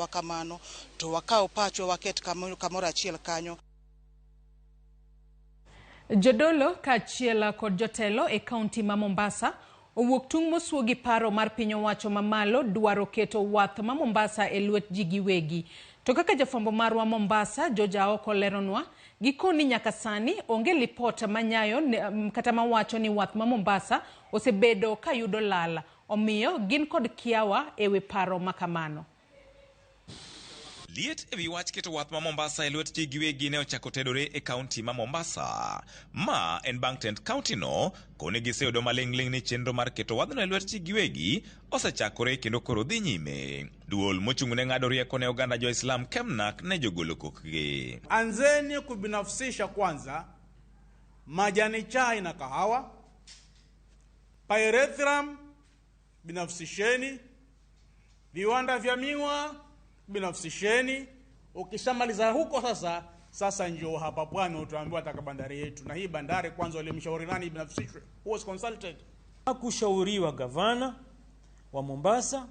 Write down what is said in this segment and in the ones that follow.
Kamano to wakaw pachwa waket kamoro achiel kanyo. Jodolo kaachiel kod jotelo e kaunti ma Mombasa owuok tung' mosuo gi paro mar piny owacho mamalo dwaro keto wath ma Mombasa e lwet ji giwegi. To kaka jafwambo marwa Mombasa George Aoko leronwa, gikoni nyaka sani onge lipot manyayo kata mawacho ni wath ma Mombasa osebedo kayudo lal. Omiyo gin kod kiawa ewi paro makamano. Liet ewi wach keto wath ma Mombasa e lwet ji giwegi ne ochako tedore e kaunti ma Mombasa. Ma en bang' tend kaunti no koni giseyudo maling'ling' ni chenro mar keto wadhno e lwet ji giwegi osechakore kendo koro dhi nyime. Duol mochung' ne ng'ado rieko ne oganda jo-Islam Kemnak ne jogolo kokgi. Anzeni kubinafsisha kwanza majani chai na kahawa, pyrethrum binafsisheni, viwanda vya miwa binafsisheni. Ukishamaliza huko sasa njoo hapa pwani utaambiwa taka bandari yetu. Na hii bandari kwanza walimshauri nani binafsishwe? Who was consulted? Hakushauriwa gavana wa Mombasa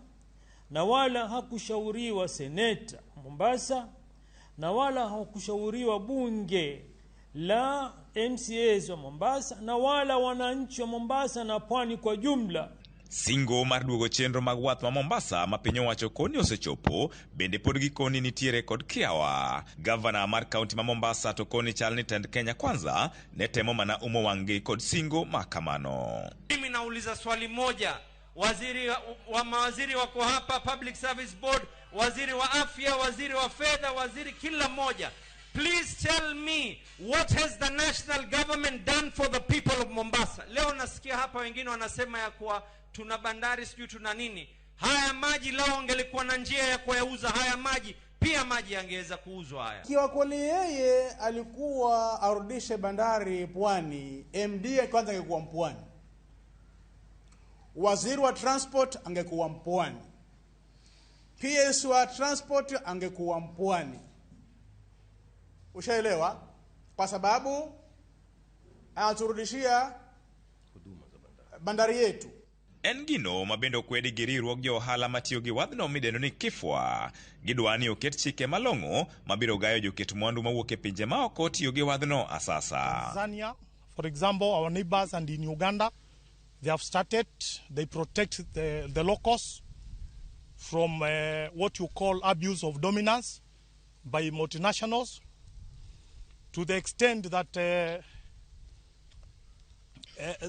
na wala hakushauriwa seneta wa Mombasa na wala hakushauriwa bunge la MCAs wa Mombasa na wala wananchi wa Mombasa na pwani kwa jumla. Singo mar duogo chenro mag wath ma Mombasa ma piny owacho koni osechopo bende pod gikoni nitiere kod kiawa. Gavana mar kaunti ma Mombasa to koni chal ni tend Kenya Kwanza ne temo mana umo wang'gi kod singo ma kamano. Mimi nauliza swali moja, waziri wa mawaziri wako hapa, Public Service Board, waziri wa afya, waziri wa fedha, waziri kila mmoja. Please tell me, what has the national government done for the people of Mombasa? Leo nasikia hapa wengine wanasema ya kuwa tuna bandari, sijui tuna nini. Haya maji lao angelikuwa na njia ya kuyauza haya maji, pia maji yangeweza kuuzwa haya. Ikiwa kweli yeye alikuwa arudishe bandari pwani, MD kwanza angekuwa mpwani, waziri wa transport angekuwa mpwani, PS wa transport angekuwa mpwani. Ushaelewa? Kwa sababu anaturudishia bandari yetu. En gino ma bende okwedi gi riwruog jo ohala matiyo gi wadhno midendo ni Kifwa. Gidwa ni oket chike malong'o mabiro gayo joket mwandu mawuok e pinje maoko tiyo gi wadhno asasa. Tanzania, for example, our neighbors, and in Uganda, they have started, they protect the locals from what you call abuse of dominance by multinationals, to the extent that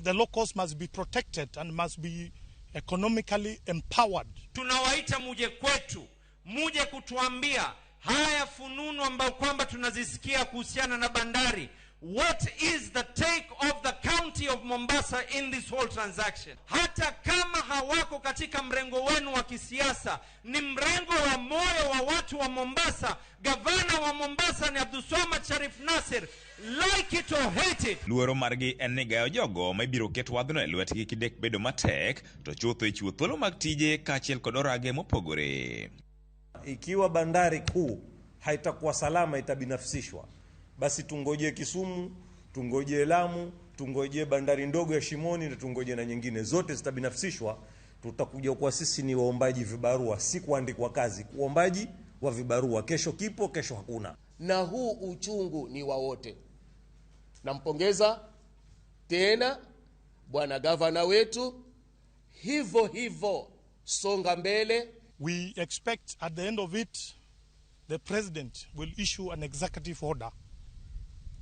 the locals must be protected and must be economically empowered. Tunawaita muje kwetu, muje kutuambia haya fununu ambayo kwamba tunazisikia kuhusiana na bandari. What is the take of the county of Mombasa in this whole transaction? Hata kama hawako katika mrengo wenu wa kisiasa, ni mrengo wa moyo wa watu wa Mombasa. Gavana wa Mombasa ni Abdulswamad Sharif Nassir. Like it or hate it. Luoro margi en ni gayo jogo ma ibiro ket wadhno e lwetgi kidek bedo matek to chutho ichiwo thuolo mag tije kaachiel kod orage mopogore. Ikiwa bandari kuu haitakuwa salama, itabinafsishwa, basi tungoje Kisumu, tungoje Lamu, tungoje bandari ndogo ya Shimoni na tungoje na nyingine, zote zitabinafsishwa. Tutakuja kwa sisi ni waombaji vibarua, si kuandikwa kazi, kuombaji wa vibarua. Kesho kipo, kesho hakuna. Na huu uchungu ni wa wote. Nampongeza tena bwana gavana wetu, hivyo hivyo songa mbele. We expect at the end of it, the president will issue an executive order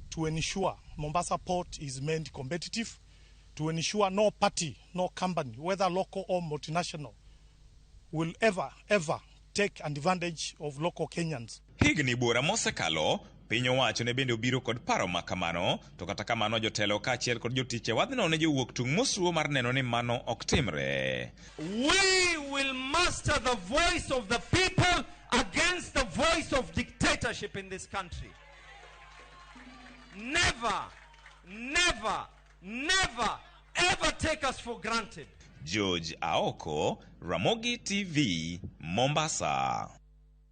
to ensure Mombasa port is made competitive, to ensure no party, no company, whether local or multinational, will ever, ever take advantage of local Kenyans. Higni buora mosekalo, piny owacho ne bende obiro kod paro ma kamano, to kata kamano jotelo kaachiel kod jotich e wadhno ne jowuok tung' mosuo mar neno ni mano ok timre. We will master the voice of the people against the voice of dictatorship in this country. Never, never, never, ever take us for granted. George Aoko, Ramogi TV, Mombasa.